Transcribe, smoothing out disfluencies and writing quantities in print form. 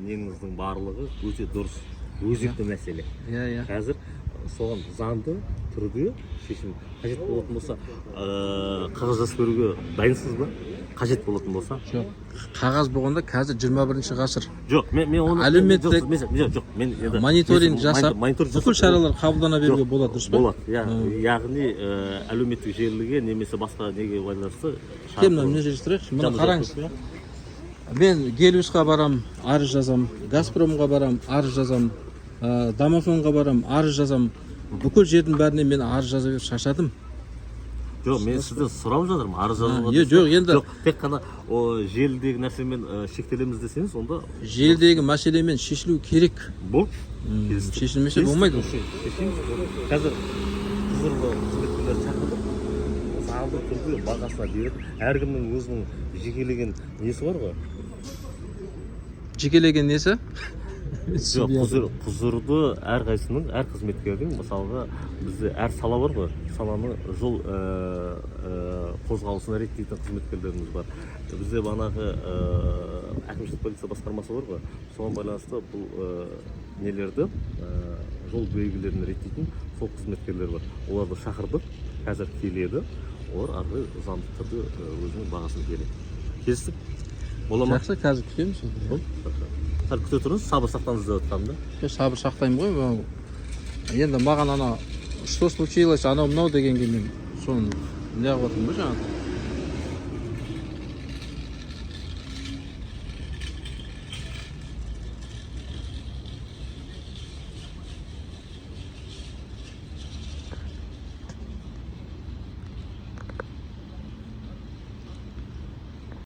неңіздің барлығы өте дұрыс, өзекті мәселе. Иә, иә. Қазір соған заңды түрде шешім қажет болатын болса, қағаз жазып беруге дайынсыз ба, қажет болатын болса? Жоқ, қағаз болғанда, қазір 21 ғасыр. Жоқ, мен оны Әлеуметтік жоқ, жоқ, жоқ, мен енді мониторинг жасап, мониторинг бүкіл жасап, шаралар қабылдана беруге Жоқ, болады, дұрыс па? Болады, иә. Яғни әлеуметтік желіге немесе басқа неге байланысты шара Кел, мына жерге тұрайықшы. Мына Жанды. қараңыз, Жоқ. Мен Гелиусқа барам, арыз жазам, Газпромға барам, арыз жазам, Домофонға барам, арыз жазам. Бүкіл жердің бәріне мен арыз жаза беріп шаршадым. Жоқ, мен сізден сұрап жатырмын арыз жазуға. Е, жоқ, енді- Жоқ, тек қана о, желідегі нәрсемен шектелеміз десеңіз, онда Желідегі мәселемен шешілу керек. Болды. Келістік. Шешілмесе Келістік. болмайды ол. Шешеміз. Қазір құзырлы қызметкерлер шақырдық, заңды түрде бағасына береді. Әркімнің өзінің жекелеген несі бар ғой. Жекелеген несі? Жоқ, құзырды әрқайсысының, әр қызметкердің. Мысалға, бізде әр сала бар ғой, саланы, жол қозғалысын реттейтін қызметкерлеріміз бар. Бізде бағанағы әкімшілік полиция басқармасы бар ғой, соған байланысты бұл нелерді, жол белгілерін реттейтін сол қызметкерлер бар. Оларды шақырдық, қазір келеді олар, ары қарай заңды түрде өзінің бағасын береді. Келістік, бола ма? Жақсы, қазір күтеміз. Болды. Сәл күте тұрыңыз, сабыр сақтаңыз деп жатқаным да. Жоқ, сабыр сақтаймын ғой. Енді маған ана «что случилось», анау мынау дегенге мен соны неғып жатырмын ғой жаңағы.